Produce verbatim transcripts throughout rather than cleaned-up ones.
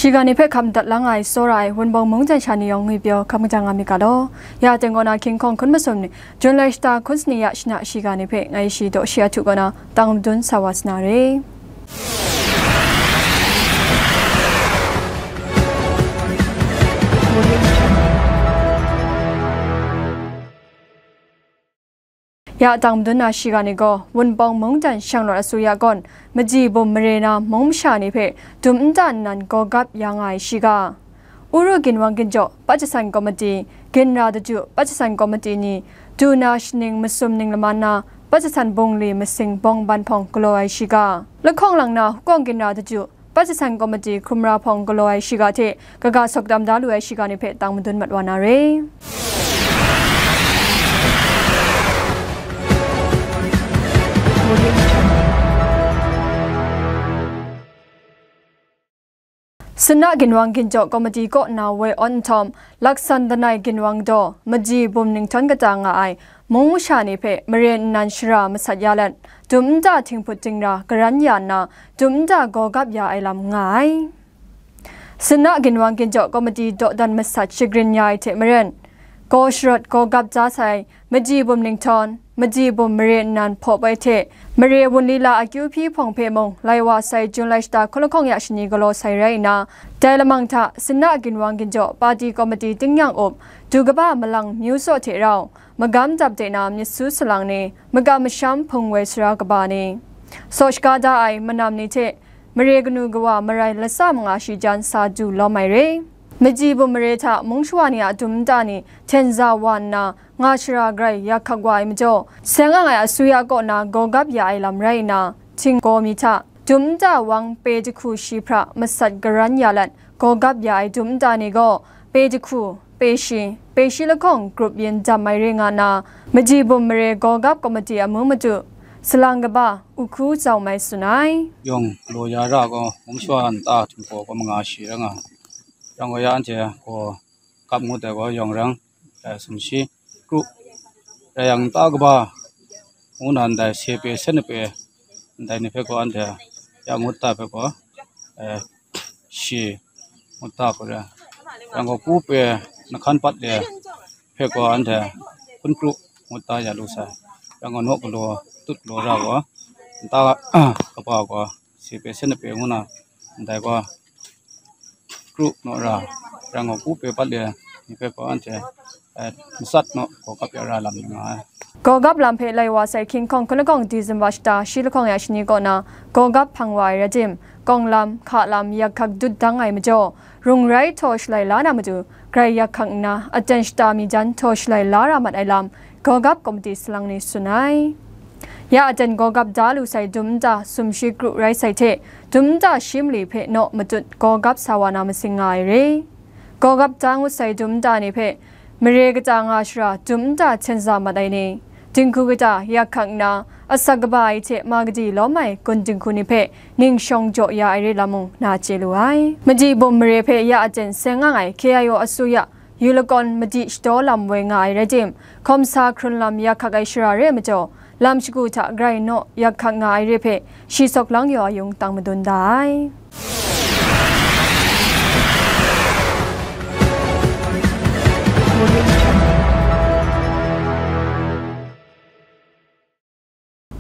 Shiga ni hpe hkam dat lang ai, tsawra ai, Wunpawng mungdan sha ni yawng ngwipyaw hkam kajang nga myit ga law. Ya teng kaw na King Hkawng hkun masum ni, Jun lai shata hkun sani ya shana shiga ni hpe ngai shi daw shi a htu kaw na, tang madun sa wa sa na re. Ya tang madun na shiga ni gaw, Wunpawng mungdan shanglawt asuya gawn, maji bum mare na mung masha ni hpe dum nta nnan gawgap ya nga ai shiga. Uru ginwang ginjaw, Pajasan Komiti, Ginra Daju, Pajasan Komiti ni, du na shaning masum ning laman na, Pajasan bungli masing bawng ban hpawng galaw ai shiga. Lahkawng lang na, Hukawng Ginra Daju, Pajasan Komiti hkrum ra hpawng galaw ai shiga hte, kaga sawk dam da lu ai shiga ni hpe tang madun mat wa na re. Sina ginwang ginjaw komiti kaw na woi awn nhtawm, laksan lanai ginwang daw, maji bum ninghtawng kata nga ai mung masha ni hpe mare nnan shara masat ya let, dum nta htinghput dingra karan ya nna, dum nta gawgap ya ai lam nga ai. Sina ginwang ginjaw komiti dawdan masat shagrin ya ai hte maren, gaw sharawt gawgap ja sai, maji bum ninghtawng, maji bum mare nnan hpaw poi hte, mare wunli la akyu hpyi hpawng hpe mung, lai wa sai Jun lai shata hkun lahkawng ya shani galaw sai rai nna, dai lamang hta, Sina ginwang ginjaw pati komiti tingnyang up, du kaba malang myu saw hte rau, magam dap de na myit su salang ni, makam masham hpung woi sara kaba ni, saw shaga da ai manam ni hte, mare kanu kawa marai latsa manga shi jan sa du lawm ai re. Maji bum mare hta mung shawa ni a dum nta ni hten za wa nna, nga shara grai yak hkak wa ai majaw, seng ang ai asuya kaw na gawgap ya ai lam rai nna, htinggaw mi hta, dum nta wang pe jahku shi hpra masat karan ya let, gawgap ya ai dum nta ni gaw, pe jahku, pe shi, pe shi lahkawng grup yin dam ai re nga nna, maji bum mare gawgap komiti amu matu, salang kaba, Uhku Zau Mai tsun ai. Yawng galaw ya ra gaw, mung shawa nta htinggaw gaw manga shi rai nga, rang gaw ya anhte gaw gap ngut ai gaw yawng rang, eh, sumshi, kru, rai yang nta kaba, ngu na ndai se pe, sen na pe, ndai ni hpe gaw anhte ya ngut ta hpe gaw, eh, shi ngut ta hku re, yang gaw pu pe, nahkan pat de hpe gaw anhte hkun kru ngut ta ya lu sai, yang gaw naw galaw tut galaw ra gaw, nta kaba gaw, si pe sen na pe ngu na, ndai gaw, kru naw ra, rang gaw pu pe pat le, ni hpe gaw anhte, eh, matsat naw gawgap ya ra lam ni nga ai. Gawgap lam hpe lai wa sai King Hkawng hkun lahkawng December shata shi lahkawng ya shani kaw na, gawgap hpang wa ai rai tim, kawng lam, hka lam, yak hkak dut dang ai majaw, rung rai htaw shalai la na matu, grai yak hkak nna, aten shata mi jan htaw shalai la ra mat ai lam, gawgap komiti salang ni tsun ai. Ya aten gawgap da lu sai dum nta sumshi kru rai sai hte, dum nta shi mali hpe naw matut gawgap sa wa na masing nga ai re. Gawgap da ngut sai dum nta ni hpe, mare kata nga shara dum nta hten za mat ai ni, dinghku kata yak hkak nna, asak kaba ai hte ma gadi lawm ai gun dinghku ni hpe ning shawng jaw ya ai re lam mung na chye lu ai. Maji bum mare hpe ya aten seng ang ai K I O asuya, yu lakawn madi shadaw lam woi nga ai rai tim, hkawm sa hkrun lam yak hkak ai shara re ai majaw, lam shagu hta grai naw yak hkak nga ai re hpe, shi sawk lang yaw ayung tang madun da ai.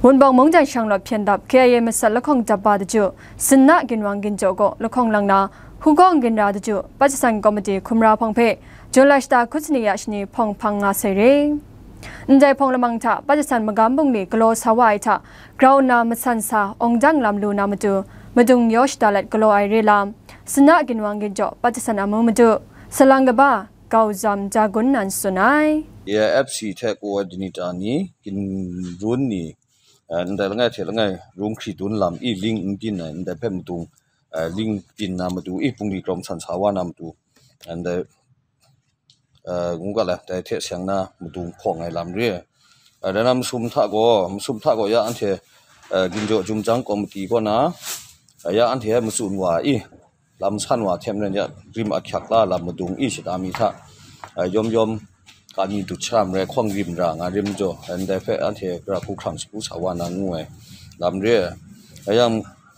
Wunpawng mungdan shanglawt hpyen dap K I A masat lahkawng dap ba daju, Sinna ginwang ginjaw kaw lahkawng lang na, Hukawng ginra daju, Pajasan Komiti hkumra hpawng hpe, Jun lai shata hkun sani ya shani hpawng hpang nga sai re. Ndai hpawng lamang hta, Pajasan magam bungli galaw sa wa ai hta, grau nna masan sa awng dang lam lu na matu, madung yaw shada let galaw ai re lam, Sinna ginwang ginjaw, Pajasan amu matu, salang kaba, Gau Zam Jagun nan tsun ai. A F C hte coordinator ni, ginrun ni, eh, ndai langai hte langai rung hkri dun lam i ling n byin ai, ndai hpe madung, eh, ling byin na matu i bungli grawng san sa wa na matu, ndai, eh, ngu ga la, dai hte seng na madung hpawng ai lam re ai. Eh, dai na masum hta gaw, masum hta gaw ya anhte, eh, ginjaw jumjang komiti kaw na, eh, ya anhte matsun wa i, lam san wa hte maren ya, rim ahkyak la lam madung i shada mi hta, eh, yawm yawm, ka ni dut shara marai hkawng rim ra nga rim jaw, eh, ndai hpe anhte gara hku hkrang shagu sa wa na ngu ai lam re ai. Yang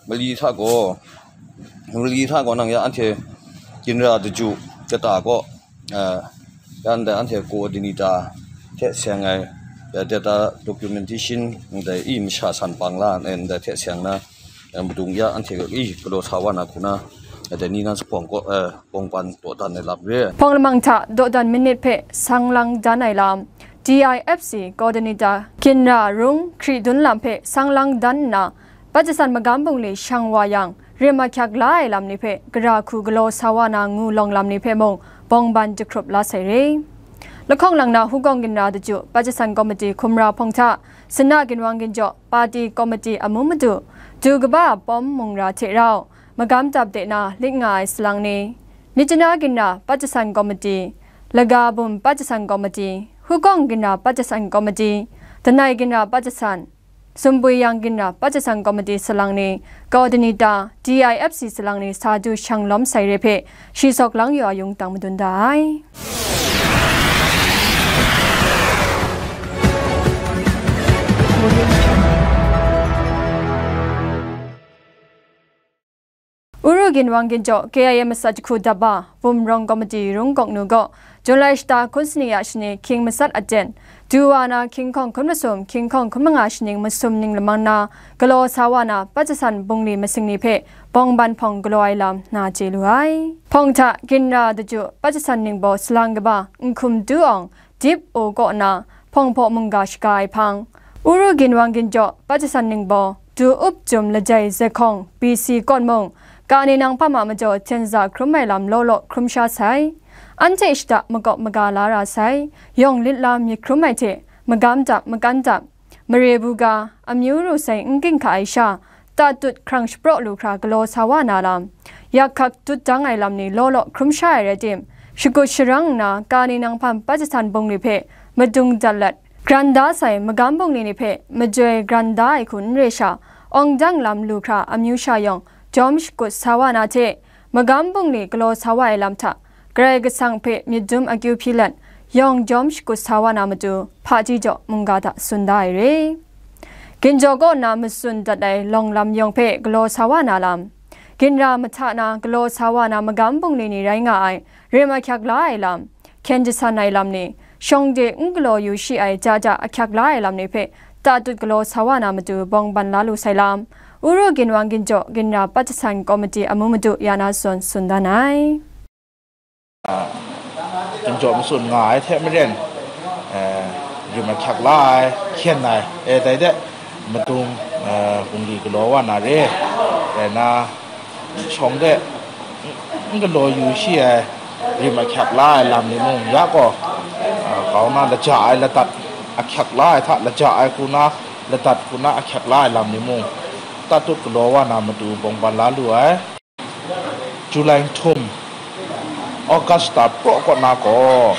mali hta gaw, mali hta gaw nang ya anhte, Ginra Daju kata kaw, eh, yan dai anhte coordinator hte seng ai, eh, data documentation ndai i masha san pang la ai ndai hte seng na, eh, madung ya anhte i galaw sa wa na hku na, eh, dai ni nan sa pawng kaw, eh, bawngban dawdan ai lam re. Hpawng lamang hta dawdan minit hpe sang lang dan ai lam, D I F C coordinator Ginra Rung hkri dun lam hpe sang lang dan nna, Pajasan magam bungli shang wa yang, rim ahkyak la ai lam ni hpe gara hku galaw sa wa na ngu lawng lam ni hpe mung bawngban jahkrup la sai re. Lahkawng lang na Hukawng Ginra Daju Pajasan Komiti hkumra hpawng hta, Sena Ginwang Ginjaw Pati Komiti amu madu, du kaba pawm mungra hte rau, magam dap de na lit nga ai salang ni, Myitkyina Ginra Pajasan Komiti, Laga Bum Pajasan Komiti, Hukawng Ginra Pajasan Komiti, Danai Ginra Pajasan, Sumpui Yang Ginra Pajasan Komiti salang ni, coordinator, D I F C salang ni sa du shang lawm sai re hpe, shi sawk lang yu a yung tang madun da ai. Uru Ginwang Ginjaw K I A masat jahku dap wa, Bumrawng Komiti Rung Gawk Nu gaw, July shata hkun sani ya shani hkying masat aten, du wa na hkying hkawng hkun masum, hkying hkawng hkun manga shaning masum ning lamang na, galaw sa wa na, Pajasan bungli masing ni hpe bawngban hpawng galaw ai lam na chye lu ai. Hpawng hta, Ginra Daju Pajasan ningbaw salang kaba, Nhkum Du Awng, Dip O kaw na, hpawng hpaw mungga shaga ai hpang, Uru Ginwang Ginjaw Pajasan ningbaw, Du Up Jum Lajai Zehkawng, B C kawn mung, kani nang hpam a majaw hten za hkrum ai lam law law hkrum sha sai. Anhte shada makawp maga la ra sai, yawng lit la myit hkrum ai hte, magam dap, makan dap, mare buga, amyu ru sai n ging hka ai sha, tatut hkrang shapraw lu hkra galaw sa wa na lam, yak hkak tut dang ai lam ni law law hkrum sha ai rai tim, shakut sharang nna, kani nang hpam Pajasan bungli hpe madung dat let, gran da sai magam bungli ni hpe majoi gran da ai hku n re sha, awng dang lam lu hkra amyu sha yawng jawm shakut sa wa na hte, magam bungli galaw sa wa ai lam hta, Karai Kasang hpe myit dum akyu hpyi let, yawng jawm shakut sa wa na matu, hpaji jaw mungga hta tsun da ai re. Ginjaw kaw nna matsun dat ai lawng lam yawng hpe galaw sa wa na lam, ginra mahta na galaw sa wa na magam bungli ni rai nga ai, rim ahkyak la ai lam, hkyen jasan ai lam ni, shawng de n galaw yu shi ai ja ja ahkyak la ai lam ni hpe tatut galaw sa wa na matu bawngban la lu sai lam, Uru Ginwang Ginjaw Ginra Pajasan Komiti amu madu ya na zawn tsun dan ai. Ginjaw matsun nga ai hte maren, eh, rim ahkyak la ai, hkyen ai, eh, dai de, madung, eh, bungli galaw wa na re, rai na, shawng de, n-, n galaw yu shi ai, rim ahkyak la ai lam ni mung, ya gaw, eh, kau na laja ai ladat ahkyak la ai hta, laja ai hku na, ladat hku na ahkyak la ai lam ni mung, tatut galaw wa na matu bawngban la lu ai. July nhtum, August ta praw kaw na gaw,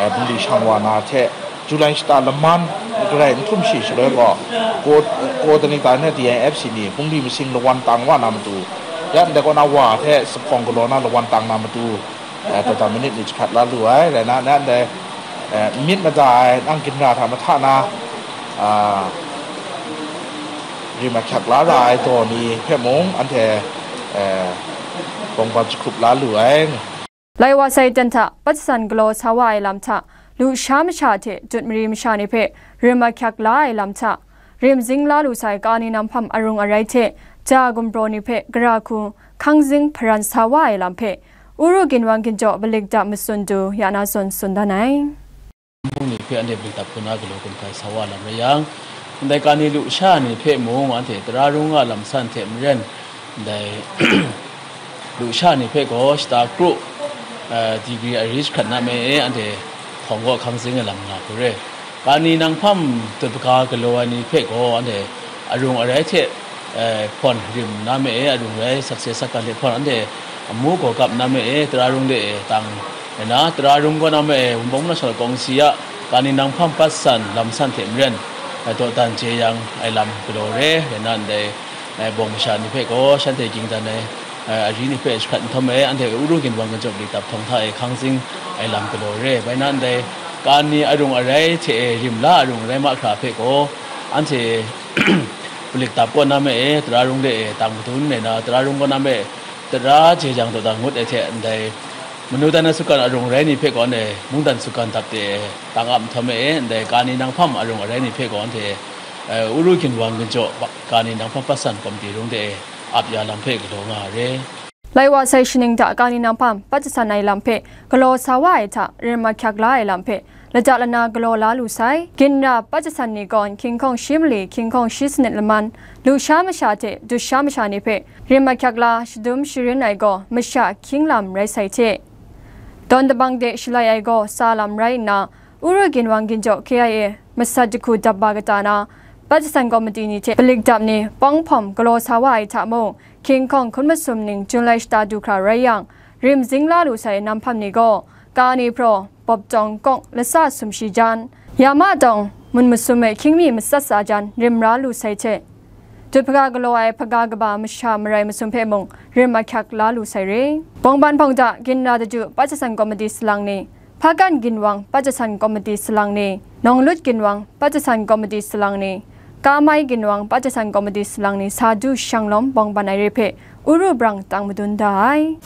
eh, bungli shang wa na hte, July shata laman, July nhtum shi shaloi gaw, ko-, coordinator ne D I F C ni bungli masing lawan tang wa na matu, ya ndai kaw na wa hte sahpawng galaw na lawan tang na matu, eh, dawdan minit ni jahkrat la lu ai, rai na, na ndai, eh, myit mada ai, nang ginra hta mahta na, ah, rim ahkyak la ra ai daw ni hpe mung, anhte, eh, bawngban jahkrup la lu ai. Lai wa sai ten hta, Pajasan galaw sa wa ai lam hta, lusha masha hte jut mari masha ni hpe rim ahkyak la ai lam hta, rim zing la lu sai kani nang hpam arung arai hte, ja gumpraw ni hpe gara hku hkang zing hparan sa wa ai lam hpe, Uru Ginwang Ginjaw Balik Dap Matsun Du ya na zawn tsun dan ai. Bung ni hpe anhte blik dap hku na galaw gun hkai sa wa lam rai yang, ndai kani lusha ni hpe mung anhte tara rung a lam san hte maren, ndai lusha ni hpe gaw shata kru, eh, degree ari jahkrat na me e, anhte hkawng kaw hkang zing ai lam nga hku re. Kani nang hpam dut hpaga galaw ai ni hpe gaw anhte arung arai hte, eh, hpawn rim na me e, arung rai sakse sakgan hte hpawn anhte amu gaw kap na me e, tara rung de e tang rai na, tara rung kaw na me e, Wunpawng Mungdan Shawng Kawng Si a kani nang hpam pat san lam san hte maren, eh, dawdan chye yang ai lam galaw re, rai na ndai, eh, bawng masha ni hpe gaw shanhte ging dan ai, eh, ari ni hpe jahkrat nhtawm e, anhte Uru Ginwang Ginjaw Balik Dap Htawng hta e hkang zing ai lam galaw re, bai na ndai kani arung arai hte e rim la arung arai mahkra hpe gaw, anhte Balik Dap kaw na me e, tara rung de e tang madun rai na, tara rung kaw na me e, Tara jejang dawdan ngut ai hte ndai manu dan ai sukan arung arai ni hpe gaw ndai mungdan sukan dap de tang ap nhtawm e, ndai kani nang hpam arung arai ni hpe gaw ndai, eh, Uru ginwang ginjaw kani nang hpam patsan komiti rung de ap ya lam hpe galaw nga ai re. Lai wa sai shaning hta kani nang hpam pat jasan ai lam hpe galaw sa wa ai hta rim ahkyak la ai lam hpe lata lana galaw la lu sai. Ginra pat jasan ni gawn hkying hkawng shi mali, hkying hkawng shi sanit laman, lusha masha hte dusha masha ni hpe rim ahkyak la, shadum sharin ai gaw masha hkying lam rai sai hte, dawn dabang de shalai ai gaw sa lam rai nna, Uru ginwang ginjaw K I A masat jahku dap ba kata na, pat jasan komiti ni hte palik dap ni pawng hpawm galaw sa wa ai hta mung, hkying hkawng hkun masum ning Jun lai shata du hkra rai yang, rim zing la lu sai nang hpam ni gaw, kani hpraw, bawp tawng kawng lasa sumshi jan, ya ma tawng mun masum e hkying mi matsat sa jan rim ra lu sai hte, dut hpaga galaw ai hpaga kaba masha marai masum hpe mung rim ahkyak la lu sai re. Bawngban hpawng da ginra daju pat jasan komiti salang ni, Hpakan ginwang pat jasan komiti salang ni, Nawnglut ginwang pat jasan komiti salang ni, Kamai ginwang pat jasan komiti salang ni sa du shanglawm bawngban ai re hpe Uru brang tang madun da ai.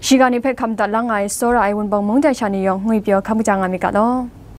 Shiga ni hpe hkam dat lang ai, tsawra ai Wunpawng mung dai sha ni yawng ngwi pyaw hkam kaja nga mi ga law.